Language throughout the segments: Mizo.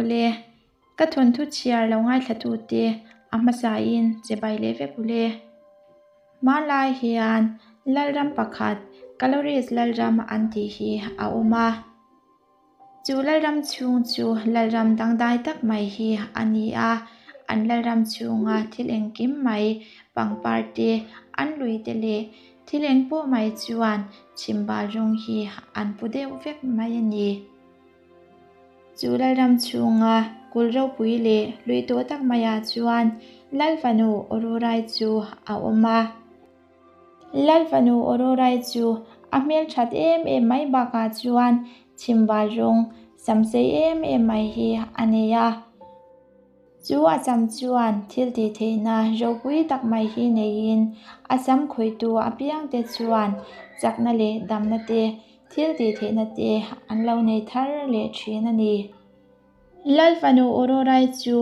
Awle, ka thawnthu chhiar lo ngaithlatute a hmasain che bai leh vek ule. Hmanlai hian Lalram pakhat Calories Lalram an tih hi a awm a. Chu Lalram chhung chu Lalram dangdai tak mai hi a ni a, an Lalram chhunga thil engkim mai, pangpar te, an lui te leh thil engpawh mai chuan chhimbal rawng hi an pu deuh vek mai a ni. Chu Lalram chhunga kul ropui leh hlui tawh tak maiah chuan Lalfanu Aurorai chu a awm a. Lalfanu Aurorai chu a hmelthat em em mai bakah chuan chhimbal rawng samsei em em mai hi a nei a. Chu a sam chuan thil tih theihna ropui tak mai hi neiin a sam khawihtu apiangte chuan chakna leh damna te, thil tih theihna te an lo nei thar leh thin a ni. Lalfanu Aurorai chu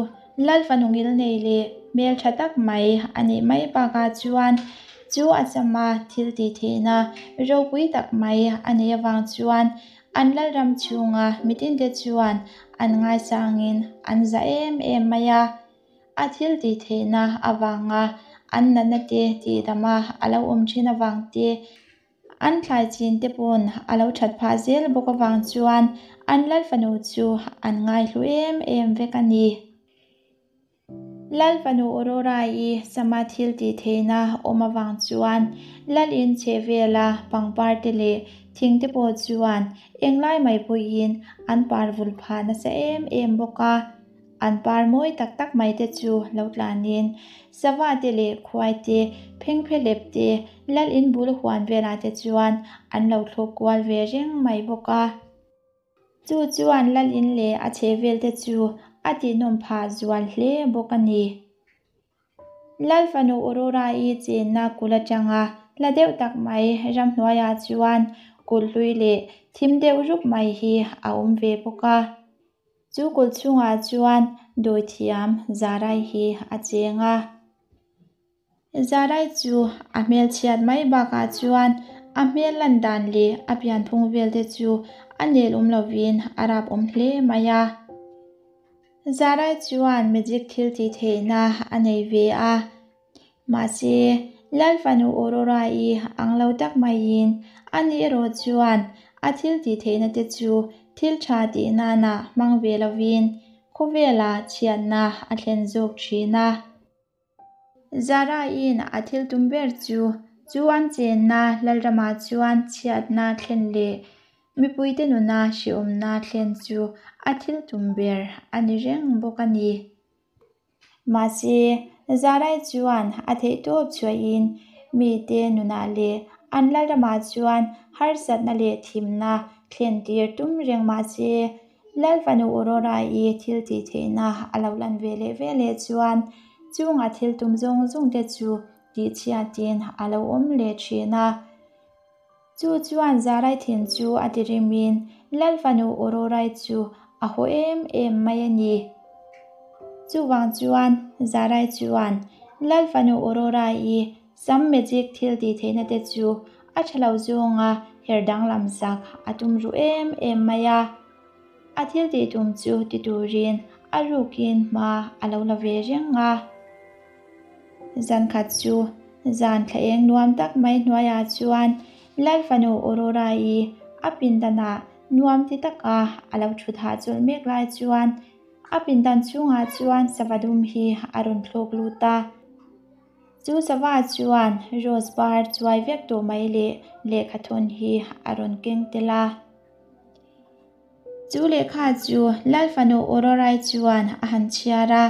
Lalfanu ngilnei leh hmeltha tak mai a nih mai bakah chuan chu a sama thil tih theihna ropui tak mai a neih avang chuan an Lalram chhunga mitinte chuan an ngaisangin an za em em mai a. A thil tih theihna avanga an natna te tihdama a lo awm thin avang te, An thlai chin te pawn a lo that phah zel bawk avang chuan an Lalfanu chu an ngaihlu em em vek a ni. Lalfanu Aurora-i sama thil tih theihna awm avang chuan Lalin chheh vela pangpar te leh thing te pawh chuan englai mai pawhin an par vul phah nasa em em bawk a. An par mawi tak tak mai te chu lo tlanin sava te leh khuai te, phengphelep te, lal in bul huan velah te chuan an lo thlawk kual ve reng mai bawk a. Chu chuan lal in leh a chhehvel te chu a tihnawm phah zual hle bawk a ni. Lalfanu Aurora-i chenna kulh atanga hla deuh tak mai ramhnuaiah chuan kulh hlui leh thim deuh rup mai hi a awm ve bawk a. Chu kulh chhungah chuan dawithiam Zarai hi a cheng a. Zarai chu a hmelchhiat mai bakah chuan a hmel lan dan leh a pianphung vel te chu a nel awm lovin a rap awm hle mai a. Zarai chuan magic thil tih theihna a nei ve a. Mahse, Lalfanu Aurora-i ang lo tak maiin ani erawh chuan a thil tih theihna te chu thil tha tih nana hmang ve lovin khawvela chhiatna a thlen zawk thin a. Zara-in a thil tum ber chu chu an chenna Lalramah chuan chhiatna thlen leh mipuite nuna hrehawmna thlen chu a thil tum ber a ni reng bawk a ni. Mahse, Zarai chuan a theihtawp chhuahin mite nunah leh an Lalramah chuan harsatna leh thimna thlen tir tum reng mahse, Lalfanu Aurora-i thil tih theihna a lo lan ve leh ve leh chuan chunga thil tum zawng zawng te chu tihchhiatin a lo awm leh thin a. Chu chuan Zarai thin chu a ti rimin Lalfanu Aurorai chu a haw em em mai a ni. Chuvang chuan Zarai chuan Lalfanu Aurorai sam magic thil tih theihna te chu a tha lo zawnga her danglam sak a tum ruh em em mai a. A thil tih tum chu ti turin a rukin hma a lo la ve reng a. Zan khat chu zan thla eng nuam tak mai hnuaiah chuan Lalfanu Aurora-i a pindanah nuam ti taka a lo thut hahchawlh mek lai chuan a pindan chhungah chuan sava dum hi a rawn thlawk lut a. Chu sava chuan rose par chuai vek tawh mai leh lehkhathawn hi a rawn keng tel a. Chu lehkha chu Lalfanu Aurorai chuan a han chhiar a,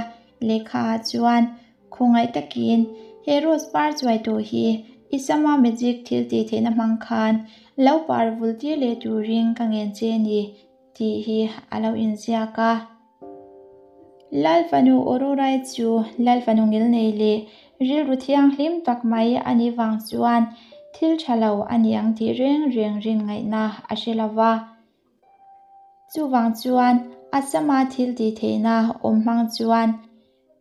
lehkhaah chuan khawngaih takin he rose par chuai tawh hi i sama magic thil tih theihna hmang khan lo par vul tir leh turin ka ngen che ni tih hi a lo inziak a. Lalfanu Aurorai chu Lalfanu ngilnei leh rilru thianghlim tak mai a nih vang chuan thil tha lo a ni ang tih reng reng rin ngaihna a hre lo va. Chuvang chuan a sama thil tih theihna awm hmang chuan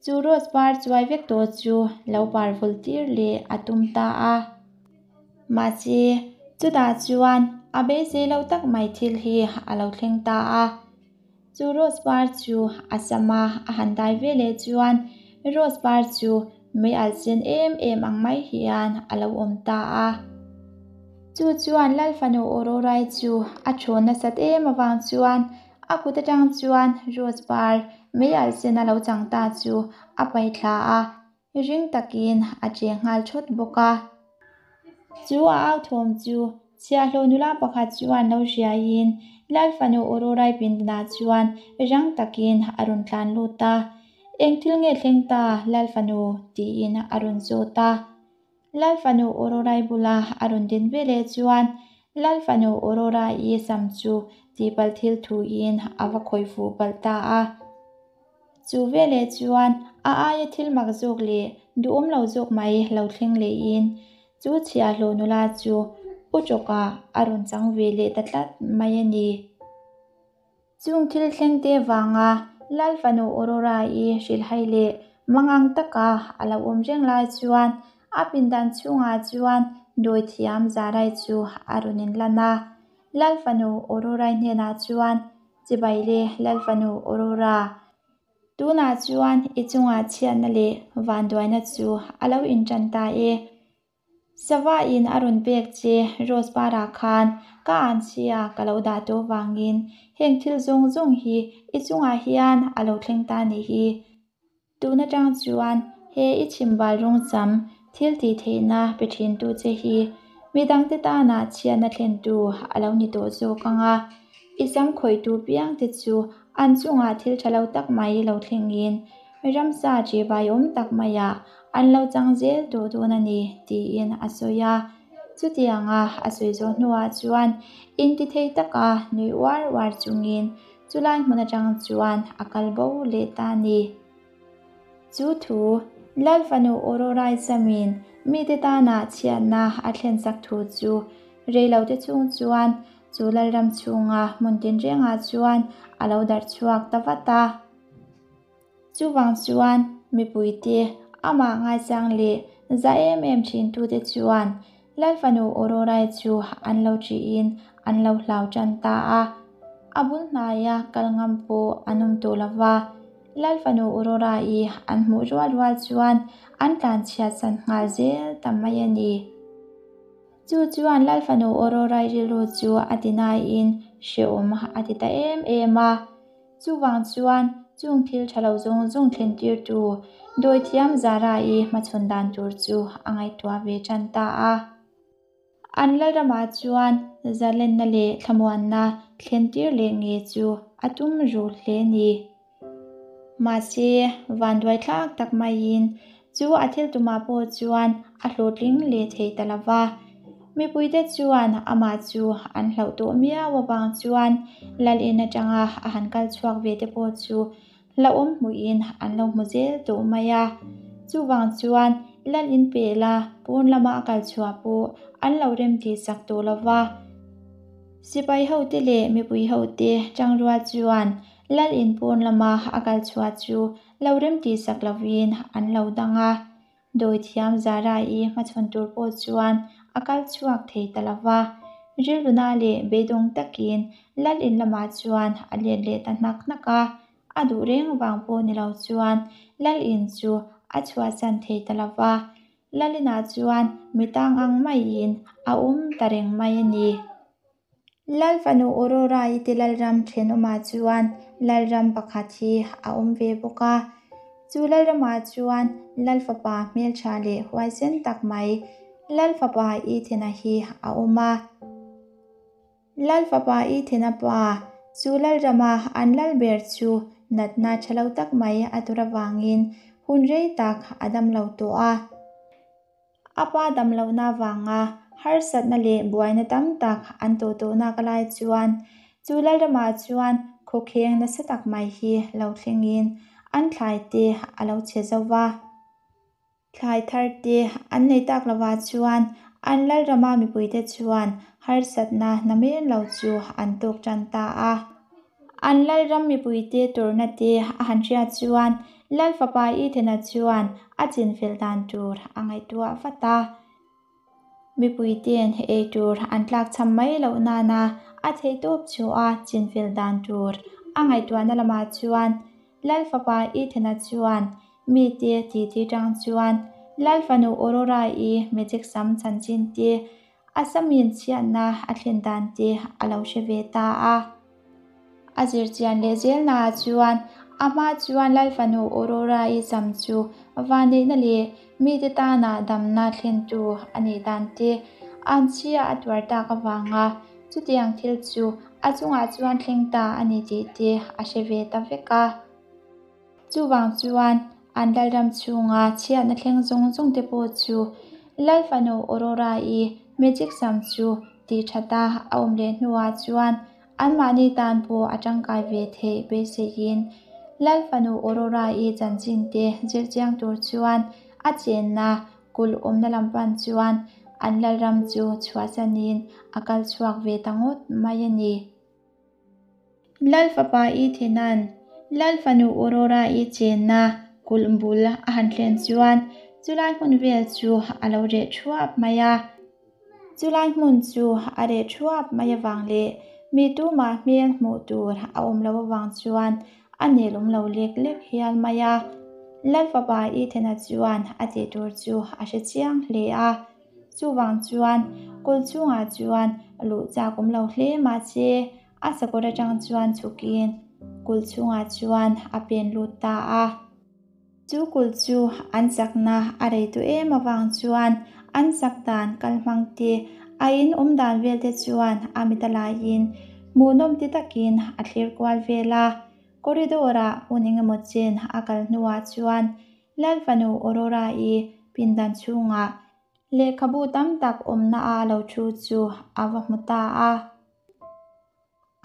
chu rose par chuai vek tawh chu lo par vul tir leh a tum ta a. Mahse, chutah chuan a beisei lo tak mai thil hi a lo thleng ta a. Chu rose par chu a sama a han dai ve leh chuan rose par chu mei alh sen em em ang mai hian a lo awm ta a. Chu chuan Lal fanu Aurorai chu a thawn nasat em avang chuan a kut atang chuan rose par mei alh sen a lo chang ta chu a paih thla a, ring takin a cheng nghal thawt bawk a. Chu a au thawm chu chhiahhlawh nula pakhat chuan lo hriaiin Lal fanu Aurorai pindanah chuan rang takin a rawn tlan lut a, Eng thil nge thleng ta Lal fanu? tiin a rawn zawt a. Lal fanu Aurorai bula a rawn din ve leh chuan Lal fanu Aurora-i sam chu tihpalh thil thuin a va khawih fuh palh ta a. Chu veleh chuan a aia thil mak zawk leh duhawm lo zawk mai lo thleng lehin chu chhiahhlawh nula chu U Chawka a rawn chang ve leh ta tlat mai a ni. Chung thil thleng te vanga Lal fanu Aurora-i hrilhhai leh mangang taka a lo awm reng lai chuan a pindan chhungah chuan dawithiam Zarai chu a rawn inlan a. Lal fanu Aurora-i hnenah chuan, Chibai le Lal fanu Aurora, tunah chuan i chungah chhiatna leh vanduaina chu a lo inṭan ta e. Sava in a rawn pek che Rose parah khan ka an chhia ka lo dah tawh vangin heng thil zawng zawng hi i chungah hian a lo thleng ta nih hi. Tun atang chuan he i chhimbal rawng cham thil tih theihna pe thin tu che hi midangte tana chhiatna thlen tu a lo ni tawh zawk ang a, i sam khawih tu piang te chu an chungah thil tha lo tak mai lo thlengin ramsa ṭihvai awm tak maiah an lo chang zel tawh dawn a ni tiin a sawi a. Chutianga a sawi zawh hnuah chuan intithei taka nui uar uar chungin chulai hmun atang chuan a kal bo leh ta a ni. Chu thu Lal fanu Aurorai Samin mite tana chhiatna a thlen sak thu chu reilote chhung chuan chu Lalram chhunga hmun tinrengah chuan a lo darh chhuak ta vat a. Chuvang chuan mipuite amah ngaisang leh za em em thintute chuan Lal fanu Aurorai chu an lo ṭihin an lo hlau ṭan ta a. A bul hnaia kal ngam pawh an awm tawh lo va, Lal fanu Aurora-i an hmuh rual rual chuan an tlanchhiatsan nghal zel ta mai a ni. Chu chuan Lal fanu Aurora-i rilru chu a ti naiin hrehawm a ti ta em em a. Chuvang chuan chung thil tha lo zawng zawng thlen tirtu dawithiam Zara-i hmachhawn dan tur chu a ngaihtuah ve tan ta a. An Lalramah chuan zalenna leh thlamuanna thlen tir leh nge chu a tum ruh hle ni. Mahse, vanduai thlak tak maiin chu a thil tumah pawh chuan a hlawhtling leh thei ta lo va. Mipuite chuan amah chu an hlauh tawh miau avang chuan Lal in atanga a han kal chhuak ve te pawh chu hlauhawm hmuhin an lo hmu zel tawh mai a. Chuvang chuan Lal in pela pawn lama a kal chhuah pawh an lo remtih sak tawh lo va. Sipai hote leh mipui hote tangrual chuan Lal in pawn lama a kal chhuah chu lo remtih sak lovin an lo dang a. Dawithiam Zara-i hmachhawn tur pawh chuan a kal chhuak thei ta lo va, rilruna leh beidawng takin Lal in lamah chuan a let leh ta hnak hnak a, a duh reng vang pawh ni lo chuan Lal in chu a chhuahsan thei ta lo va, Lal inah chuan mi tang ang maiin a awm ta reng mai a ni. Lal fanu Aurora-i te Lalram thenawmah chuan Lalram pakhat hi a awm ve bawk a. Chu Lalramah chuan Lal fapa hmeltha leh huaisen tak mai Lal fapa Ethan-a hi a awm a. Lal fapa Ethan-a pa chu Lalrama an lal ber chu natna tha lo tak mai a tur avangin hun rei tak a dam lo tawh a. A pa damlohna avanga harsatna leh buaina tam tak an tawh tawhnak lai chuan chu Lalramah chuan khawkheng nasa tak mai hi lo thlengin an thlai te a lo chhe zo va. Thlai thar te an nei tak lovah chuan an Lalrama mipuite chuan harsatna namen lo chu an tawk tan ta a. An Lalram mipuite tawrhna te a han hriat chuan Lal fapa Ethena chuan a chinfel dan tur a ngaihtuah vat a. Mipuite'n ei tur an tlakchham mai loh nana a theihtawp chu a chinfel dan tur A ngaihtuahna lamah chuan Lal fapa Ethan-a chuan mite titi tang chuan Lal fanu Aurora-i magic sam chanchin te, a samin chhiatna a thlen dan te a lo hre ve ta a. A zir chian leh zelnaah chuan a hma chuan Lal fanu Aurora-i sam chu vanneihna leh mite tana damna thlentu a nih dan te an chhia a tuar tak avanga Chutiang thil chu a chungah chuan thleng ta a ni tih te a hre ve ta vek a. Chuvang chuan an lalram chhunga chhiatna thleng zawng zawng te pawh chu Lal fanu Aurora-i magic sam chu tih that a a awm leh hnuah chuan anmahni tan pawh a tangkai ve theih beiseiin Lal fanu Aurora-i chanchin te zir chiang tur chuan a chenna Kulh awmna lam pan chuan an lalram chu chhuahsanin a kal chhuak ve ta ngawt mai a ni. Lal fapa Ethan-a'n Lal fanu Aurora-i chenna kulh bul a han thlen chuan chulai hmun vel chu a lo reh thuap mai a. Chulai hmun chu a reh thuap mai avang leh mi tumah hmel hmuh tur a awm lo avang chuan a nelawm lo lek lek hial mai a. Lal fapa Ethan-a chuan a tih tur chu a hre chiang hle a. Chuvang chuan kul chungah chuan luh chak awm lo hle mahse a sakawr atang chuan chhukin kul chungah chuan a pen lut ta a. Chu kulh chu an chakna a rei tawh em avang chuan an chak dan kal hmang te, a in awm dan vel te chuan a mit a laiin hmuhnawm ti takin a thlir kual vel a. Corridor-ah hun engemaw chen a kal hnuah chuan Lal fanu Aurora-i pindan chhungah lehkhabu tam tak awmna a lo thu chu a va hmu ta a.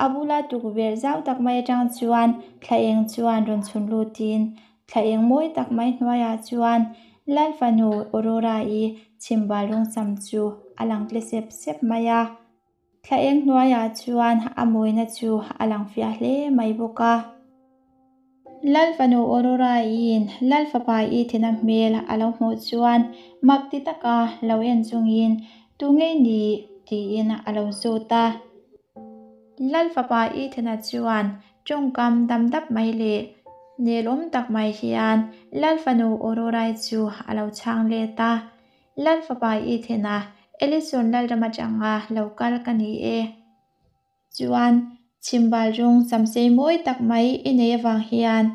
A bula tukverh zau tak mai atang chuan thla eng chuan rawn chhun lutin thla eng mawi tak mai hnuaiah chuan Lal fanu Aurora-i chhimbal rungcham chu a lang tle sep sep mai a. Thla eng hnuaiah chuan a mawina chu a lang fiah hle mai bawk a. Lal fanu Aurora-i'n Lal fapa Ethan-a hmel a lo hmuh chuan mak ti taka lo en chungin, Tu ngei ni? tiin a lo zawt a. Lal fapa Ethan-a chuan tawngkam dam dap mai leh nelawm tak mai hian Lal fanu Aurora-i chu a lo chhang let a. Lal fapa Ethan-a, Ellison Lalram atanga lo kal ka ni e. Chuan, chhimbal rawng samsei mawi tak mai i nei avang hian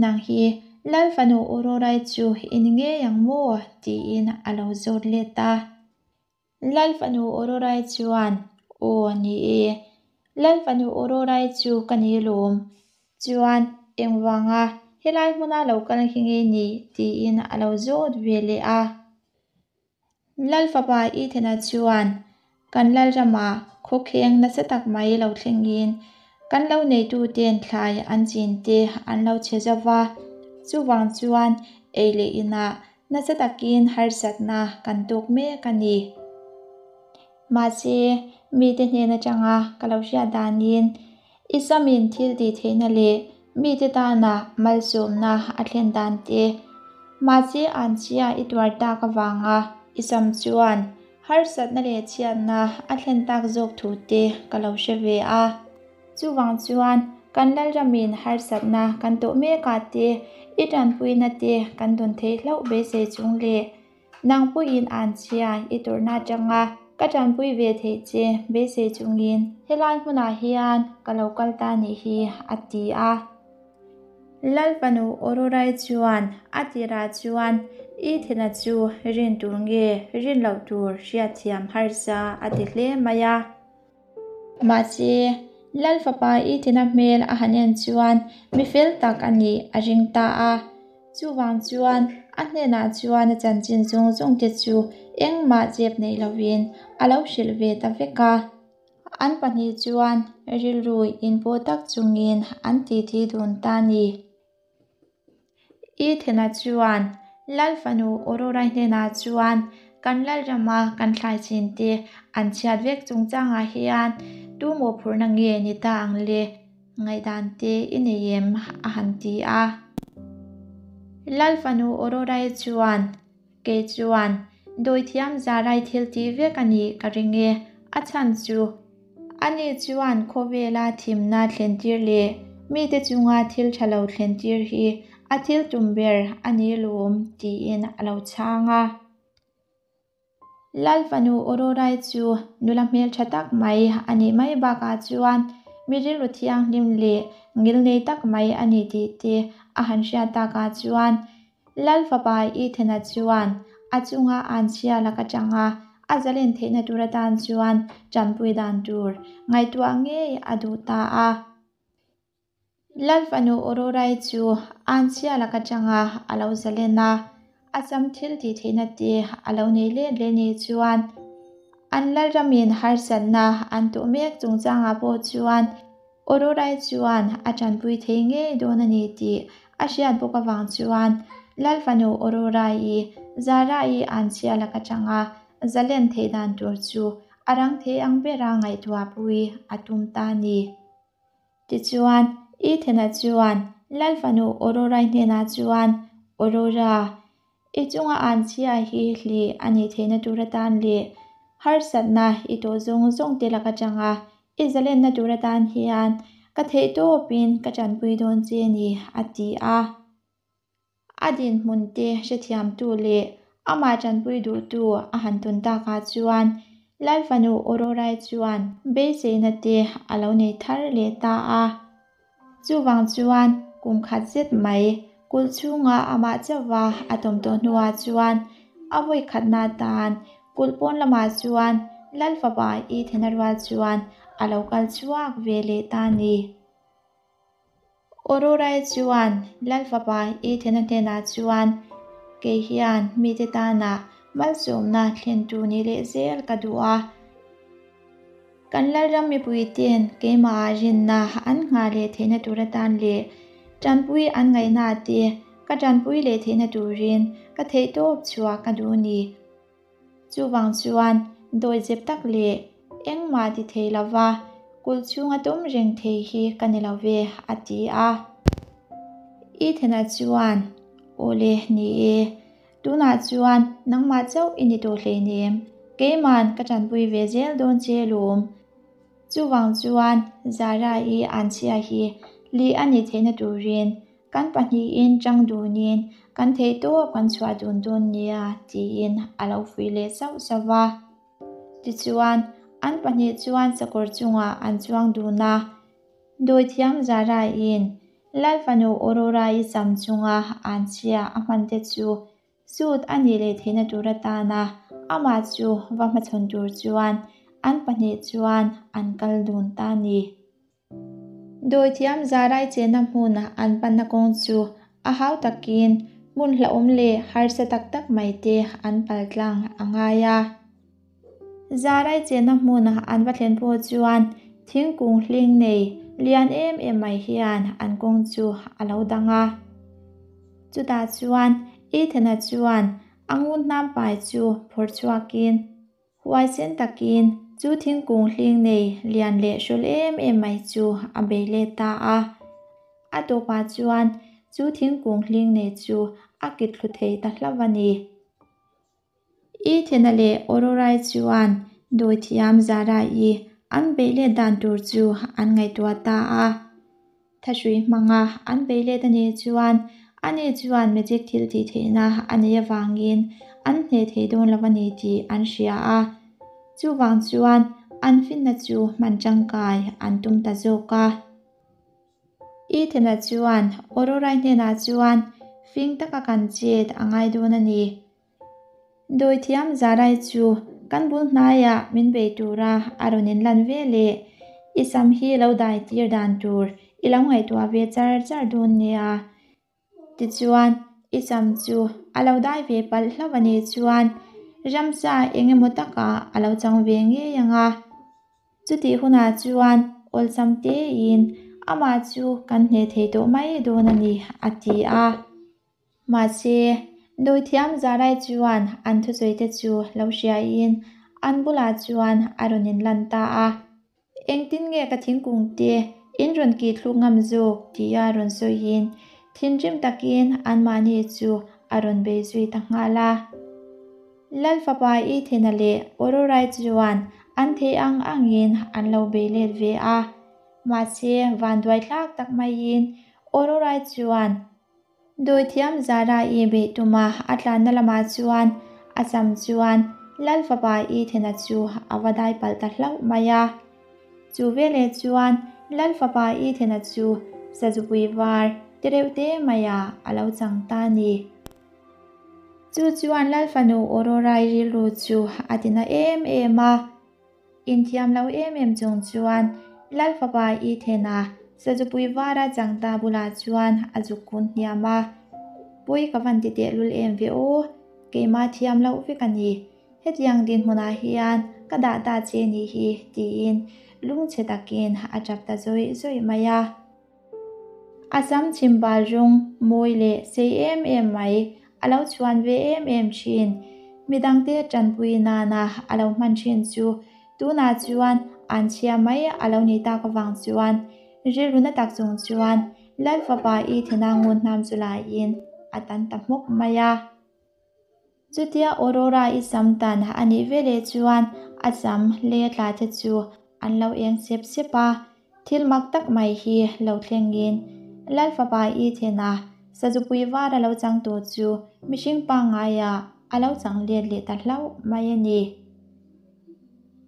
nang hi Lal fanu Aurorai chu i ni ngei ang maw? tiin a lo zawt let a. Lal fanu Aurorai chuan, Aw, ni e. Lal fanu Aurorai chu ka ni lawm. Chuan, engvanga helai hmuna lo kal hi nge ni? tiin a lo zawt ve leh a. Lal fapa Ethan-a chuan kan Lalrama khawkheng nasa tak mai lo thlengin kan lo neituten thlai an chin te an lo chhe zo va, chuvang chuan ei leh inah nasa takin harsatna kan tuk mek a ni. Mahse, mite hnen atanga ka lo hriat danin I samin thil tih theihna leh mite tana malsawmna a thlen dan te, mahse an chhia i tuar tak avanga i sam chuan harsatna leh chhiatna a thlen tak zawk thu te ka lo hre ve a. Chuvang chuan kan Lalramin harsatna kan tawh mekah te, i tanpuina te kan dawn theih hlauh beisei chung leh Nang pawhin an chhia i tawrhna atanga ka tanpui ve theih che beisei chungin helai hmunah hian ka lo kal ta nih hi, a ti a. Lal fanu Aurorai chuan a tirah chuan i thena chu rin tur nge rin loh tur hriatthiam harsa a ti hle mai a. Mahse, Lal fapa i tina hmel a han en chuan mi fel tak a nih a ring ta a. Chuvang chuan a hnenah chuan a chanchin zawng zawng te chu engmah zep nei lovin a lo hrilh ve ta vek a. An pahnih chuan rilru inpawh tak chungin an titi dun ta a ni. Ethan-a chuan Lal fanu Aurora hnenah chuan kan Lalrama kan thlai chin te an chhiat vek chungchangah hian tu mawhphurhna nge ni ta ang le ngaihdan te i nei em a han ti a. Lal fanu Aurora-i chuan Kei chuan dawithiam Zarai thil tih vek a nih ka ring e, a chhan chu. Ani chuan khawvela thimna thlentir leh Mite chunga thil tha lo thlen tir hi a thil tum ber a ni lawm, tiin a lo chhang a. Lal fanu Aurorai chu nula hmeltha tak mai a nih mai bakah chuan mi rilru thianghlim leh ngilnei tak mai a ni tih te a han hriat takah chuan Lal fapa Ethan-a chuan a chunga anchhia lak atanga a zalen theihna tur atan chuan tanpui dan tur ngaihtuah ngei a duh ta a. Lal fanu Aurorai chu anchhia lak atanga a lo zalen a, a sam thil tih theihna te a lo nei let leh nih chuan an lalramin harsatna an tuh mek chungchangah pawh chuan Aurorai chuan a tanpui thei ngei dawn a ni tih a hriat bawk avang chuan Lal fanu Aurorai Zara-i anchhia lak atanga zalen theih dan tur chu a rang thei ang bera ngaihtuahpui a tum ta a ni. Tichuan, Ethan-a chuan Lal fanu Aurorai hnenah chuan, Aurora, i chunga anchhia hi hlih a nih theihna tur atan leh harsatna i tawh zawng zawng te lak atanga i zalenna tur atan hian ka theihtawpin ka tanpui dawn che ni, a ti a. A dinhmun te hrethiamtu leh amah tanpui duhtu a han tawn takah chuan Lal fanu Aurorai chuan beiseina te a lo nei thar leh ta a. Chuvang chuan kum khat zet mai kulh chhunga amah chauhva a tawm tawh hnuah chuan a vawi khatna atan kulh pawn lamah chuan Lal fapa Ethena rual chuan a lo kal chhuak ve leh ta a ni. Aurorai chuan Lal fapa Ethena hnenah chuan, Kei hian mite tana malsawmna thlentu ni leh zel ka duh a. Kan Lalram mipuite'n keimahah rinna an nghah leh theihna tur atan leh tanpui an ngaihna te ka tanpui leh theihna turin ka theihtawp chhuah ka duh ni. Chuvang chuan dawihzep tak leh engmah ti thei lova kulh chhunga tum reng thei hi ka ni lo ve, a ti a. Ethan-a chuan, Awle, ni e. Tunah chuan nangmah chauh i ni tawh hleinem, keiman ka tanpui ve zel dawn che lawm. Chuvang chuan Zara-i anchhia hi lih a nih theihna turin Kan pahnihin chang dunin kan theihtawp kan chhuah dun dawn nia tiin a lo fuih leh sauh sauh va. Tichuan, an pahnih chuan sakawr chungah an chuang dun a. Dawithiam Zaraiin Lal fanu Aurora-i sam chunga anchhia a hman te chu sut a nih leh theihna tur atana amah chu va hmachhawn tur chuan an pahnih chuan an kal dun ta a ni. Dawithiam Zarai chenna hmun an panna kawng chu a hau takin hmun hlauhawm leh harsa tak tak mai te an pal tlang a ngai a. Zarai chenna hmun an va thlen pawh chuan thingkung hling nei lian em em mai hian an kawng chu a lo dang a. Chutah chuan Ethana chuan a ngun hnam pai chu phawrh chhuakin Huaisen takin chu thingkung hling nei lian leh hrawl em em mai chu a bei let ta a. A tawpah chuan chu thingkung hling nei chu a kit thlu thei ta hlauh a ni. Ethena leh Aurorai chuan dawithiam Zara-i an beih let dan tur chu an ngaihtuah ta a. Thahrui hmanga an bei let a nih chuan ani chuan magic thil tih theihna a neih avangin an hneh thei dawn lo a ni tih an hria a. Chuvang chuan an finna chu hman tangkai an tum ta zawk a. Ethan-a chuan Aurora hnenah chuan fing taka kan chet a ngai dawn a ni. Dawithiam Zarai chu kan bul hnaiah min bei tura a rawn inlan ve leh i sam hi lo dai tir dan tur i lo ngaihtuah ve char char dawn nia. Tichuan, i sam chu a lo dai ve palh hlauh a nih chuan ramsa eng emaw takah a lo chang ve ngei ang a. Chutih hunah chuan awlsam tein amah chu kan hneh thei tawh mai dawn a ni, a ti a. Mahse, Dawithiam Zarai chuan an thusawi te chu lo hriain an bulah chuan a rawn inlan ta a. Engtin nge ka thingkung te in rawn kih thluk ngam zawk tia rawn sawiin thinrim takin anmahni chu a rawn bei zui ta nghal a. Lal fapa Ethena leh Aurorai chuan an thei ang angin an lo bei let ve a. Mahse, vanduai thlak tak maiin Aurora chuan Dawithiam Zara-i beih tuma a tlanna lamah chuan a sam chuan Lal fapa Ethan-a chu a va dai palh ta hlauh mai a. Chu veleh chuan Lal fapa Ethan-a chu sazupui var ti reuh te maiah a lo chang ta a ni. Chu chuan Lal fanu Aurora-i rilru chu a tina em em a. Inthiam lo em em chung chuan Lal fapa Ethan-a sazupui vara changta bulah chuan a zuk kun hniam a. Pui ka van ti tehlul em ve aw, keimah thiam loh vek a ni. Hetiang dinhmunah hian ka dah ta che nih hi tiin lungchhe takin a tap ta zawih zawih mai a. A sam chhimbal rawng mawi leh sei em em mai a lo chhuan ve em em thin. Midangte tanpui nana a lo hman thin chu tunah chuan an chhia mai a lo nih tak avang chuan rilru na tak chung chuan Lal fapa i thena ngun hnam chu laiin a tan ta hmawk mai a. Chutia Aurora i sam tan a nih veleh chuan a sam lei a tla te chu an lo eng sep sep a, thil mak tak mai hi lo thlengin Lal fapa i thena sazupui var a lo chang tur chu mihring pangngaia a lo chang let leh ta hlauh mai a ni.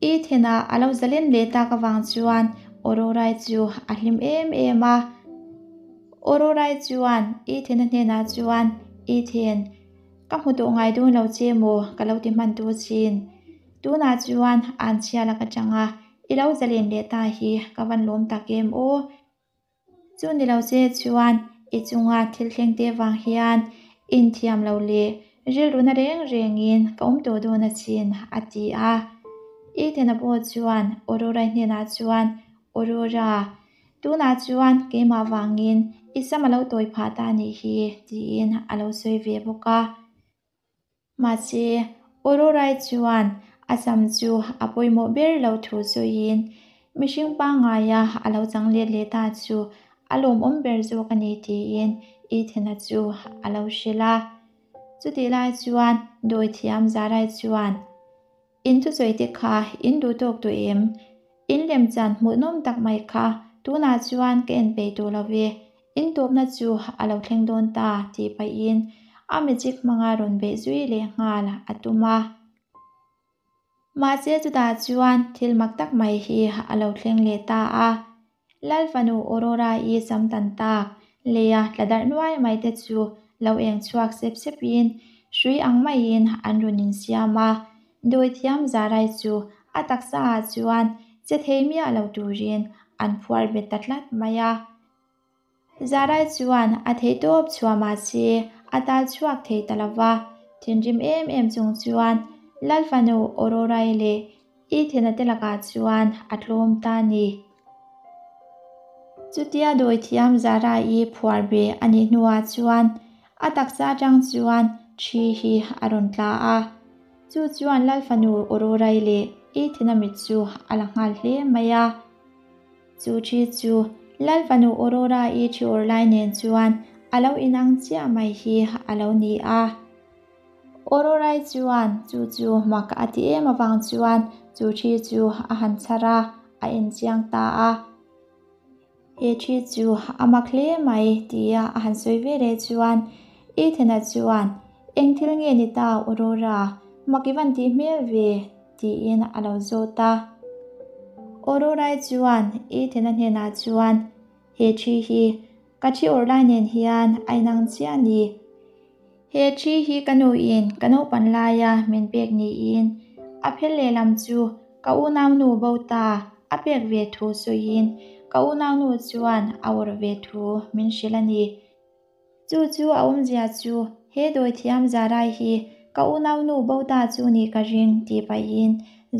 I thena a lo zalen leh tak avang chuan Aurora-i chu a hlim em em a. Aurora-i chuan I thena hnenah chuan, I then, ka hmu tawh ngai dawn lo che maw ka lo ti hman tu chin. Tunah chuan an chhia lak atanga i lo zalen leh ta hi ka van lawm tak em aw. Chu ni lo che chuan i chunga thil thleng te vang hian inthiam lo leh rilruna reng rengin ka awm tawh dawn asin a ti a. Ethan-a pawh chuan Aurora-i hnenah chuan, Aurora, tunah chuan keimah vangin i sam a lo tawi phah ta a nih hi tiin a lo sawi ve bawk a. Mahse, Aurora-i chuan a sam chu a pawimawh ber lo thu sawiin mihring pangngaia a lo chang let leh ta chu a lawmawm ber zawk a ni tiin Ethan-a chu a lo hrilh a. Chutih lai chuan dawithiam Zarai chuan, In thusawi te kha in duh tawk tawh em? In lemchan hmuhnawm tak mai kha tunah chuan ka en peih tawh lo ve, in tawpna chu a lo thleng dawn ta tih pahin a magic hmanga rawn beih zui leh nghal a tum a. Mahse chutah chuan thil mak tak mai hi a lo thleng leh ta a. Lal fanu Aurora-i sam tan tak, leia tla darh nuai mai te chu lo eng chhuak sep sepin hrui ang maiin an rawn insiam a. Dawithiam Zarai chu a taksa ah chuan che thei miah lo turin an phuar bet ta tlat mai a. Zarai chuan a theihtawp chhuah mahse a tal chhuak thei ta lo va, thinrim em em chung chuan Lal fanu Aurora-i leh Ethan-a te lakah chuan a tlawm ta a ni. Chutia dawithiam Zarai-i phuar ve a nih hnuah chuan a taksa atang chuan thi hi a rawn tla a. Chu chuan Lal fanu Aurora-i leh Ethan-a mit chu a la nghal hle mai a. Chu thi chu Lal fanu Aurora-i thi awr lai nen chuan a lo inang chiah mai hi a lo ni a. Aurora-i chuan chu chu mak a ti em avang chuan chu thi chu a han chhar a, a en chiang ta a. He thi chu a mak hle mai tia a han sawi ve leh chuan Ethan-a chuan, Eng thil nge ni ta Aurora, mak i van tih hmel ve? tiin a lo zawt a. Aurora-i chuan Ethan-a hnenah chuan, He thi hi ka thi awrh lai nen hian a inang chiah a ni. He thi hi ka nuin ka naupan laia min pek niin a phel lehlam chu ka unaunu bo ta a pek ve thu sawiin ka unaunu chuan a awrh ve thu min hrilh a ni. Chu chu a awmzia chu he dawithiam Zarai hi ka unaunu bo ta chu nih ka ring tih pahin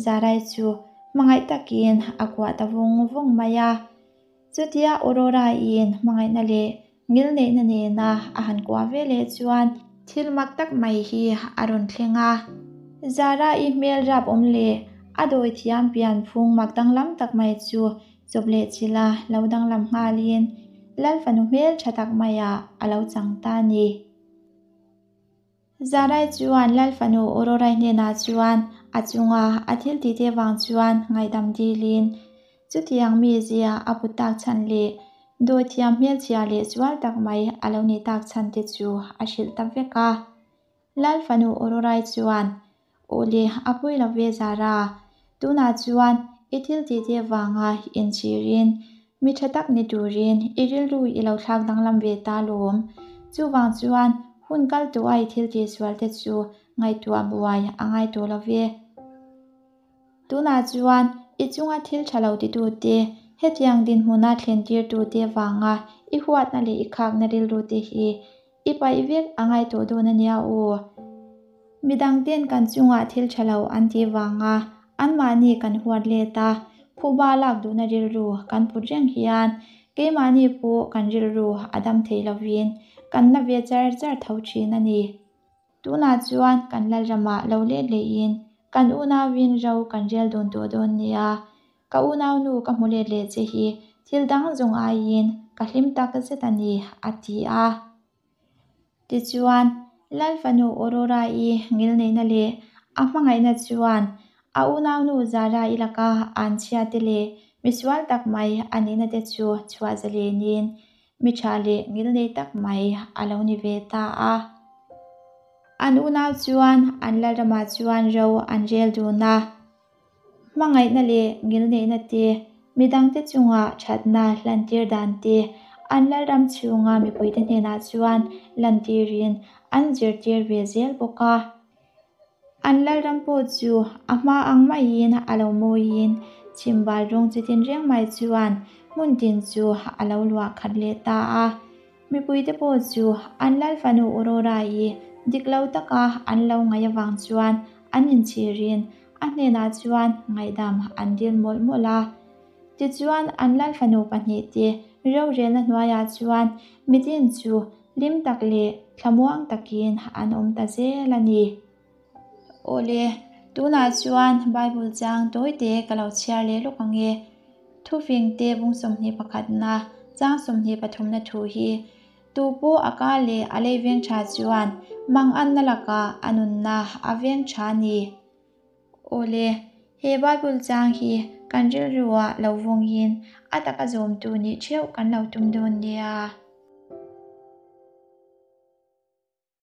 Zarai chu hmangaih takin a kuah ta vawng vawng mai a. Chutia Aurora-in hmangaihna leh ngilneihna nena a han kuah ve leh chuan thil mak tak mai hi a rawn thleng a. Zara-i hmel rap awm leh a dawithiam pian phung mak danglam tak mai chu chawp leh chila lo danglam nghalin Lal fanu hmel tha tak maiah a lo chang ta a ni. Zarai chuan Lal fanu Aurorai hnenah chuan a chunga a thil tih te vang chuan ngaihdam dilin. Chutiang mizia a put tak chhan leh dawithiam hmelchhia leh sual tak mai a lo nih tak chhan te chu a hrilh ta vek a. Lal fanu Aurorai chuan, Aw le, a pawi lo ve Zara, tunah chuan i thil tih te vanga inchhirin mi tha tak ni turin i rilru i lo thlak danglam ve ta lawm. Chuvang chuan hun kal tawh a i thil tih sual te chu ngaihtuah buai a ngai tawh lo ve. Tunah chuan i chunga thil tha lo titute, hetiang dinhmuna thlentirtute vanga i huatna leh i khakna rilru te hi i paih vek a ngai tawh dawn a nia aw. Midangten kan chungah thil tha lo an tih vanga anmahni kan huat let a, phuba lak duhna rilru kan put reng hian keimahni pawh kan rilru a dam thei lovin kan na ve char char tho thin a ni. Tunah chuan kan Lalramah lo let lehin kan unauin ro kan rel dun tawh dawn nia. Ka unaunu ka hmu let leh che hi thil dang zawng aiin ka hlim tak zet a ni, a ti a. Tichuan, Lal fanu Aurora-i ngilneihna leh a hmangaihna chuan a unaunu Zara-i laka anchhia te leh misual tak mai a nihna te chu chhuah zalenin Mi tha leh ngilnei tak mai a lo ni ve ta a. An unau chuan an Lalramah chuan ro an rel dun a. Hmangaihna leh ngilneihna te, midangte chunga thatna hlantir dan te an Lalram chhunga mipuite hnenah chuan lantirin an zirtir ve zel bawk a. An Lalram pawh chu a hma ang maiin a lo mawiin chhimbal rawng chi tin reng mai chuan hmun tin chu a lo luah khat leh ta a. Mipuite pawh chu an Lal fanu Aurora-i dik lo taka an lo ngaih avang chuan an inchhirin a hnenah chuan ngaihdam an dil mawlh mawlh a. Tichuan an Lal fanu pahnihte rorelna hnuaiah chuan mitin chu Hlim tak leh thlamuang takin an awm ta zel a ni. Awle, tunah chuan Bible chang tawite ka lo chhiar leh lawk ang e. Thufingte bung 21na, chang 23na thu hi, Tu pawh a ka leh a lei veng tha chuan manganna lakah a nunna a veng tha a ni. Awle, he Bible chang hi kan rilruah lo vawngin a taka zawmtu nih theuh kan lo tum dawn nia.